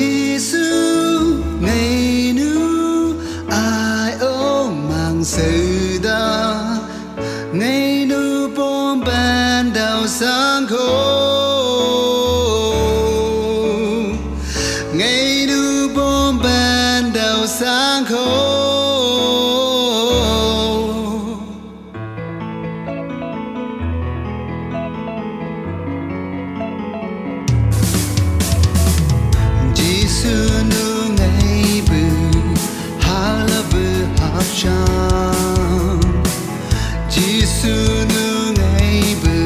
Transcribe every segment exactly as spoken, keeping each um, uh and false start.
Jisu, ngai nu ai o mang seuda, ngai nu pom ban dau sangko, ngai nu pom ban dau sangko. Jisu nu ngai bu hala bu hapsang. Jisu nu ngai bu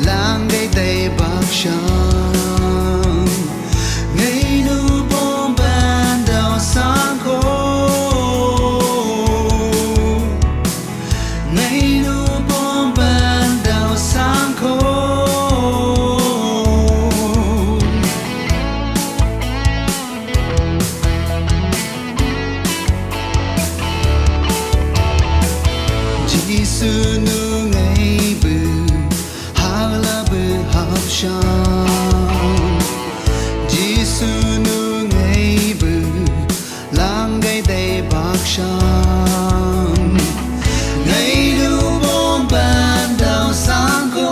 langgai dai baksang. Ngai nu pom ban dau sangko. Ngai nu pom ban dau sangko. Jisu nu ngai bu hala bu hapsang. Jisu nu ngai bu langgai dai baksang. Ngai nu pom ban dau sangko.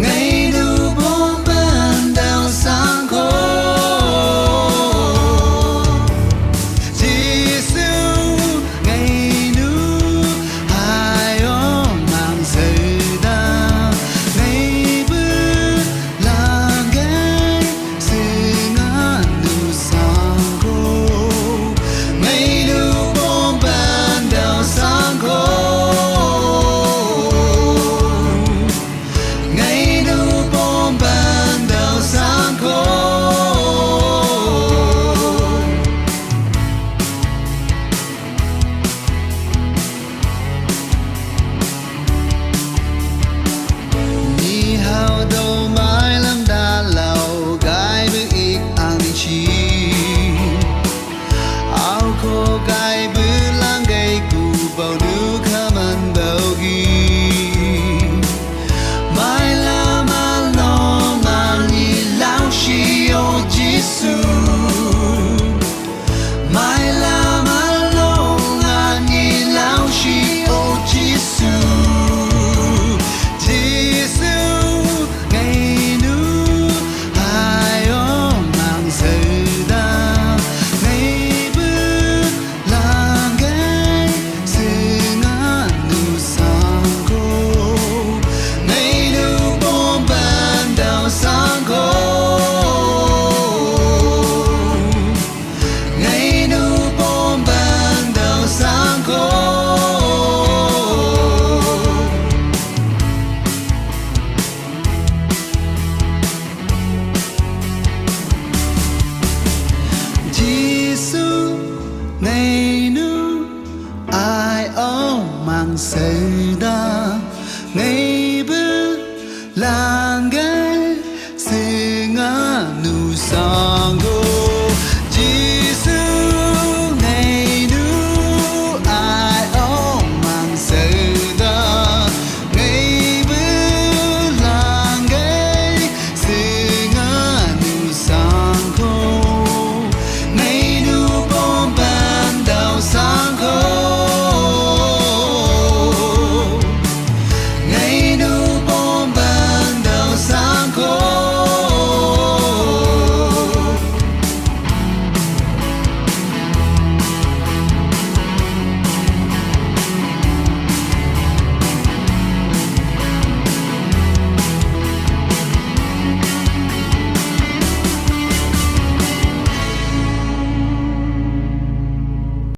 Ngai nu pom ban dau sangko. Jisu, ngai nu ai o mang seuda, ngai bu langgai singanu sangko, ngai nu pom ban dau sangko, ngai nu pom ban dau sangko. Ni hau do mai lam da lau gai bu ik ang ni chi. Au ko gai bu langgai ku bau nu kaman bau gi. Mai lam a long ang ni lau si o Jisu. Mai lam a long ang ni lau si o Jisu. Jisu, ngai nu ai o mang seuda, ngai bu langgai singanu sangko, ngai nu pom ban dau sangko. Ngai nu pom ban dau sangko. Jisu, ngai nu ai o mang seuda.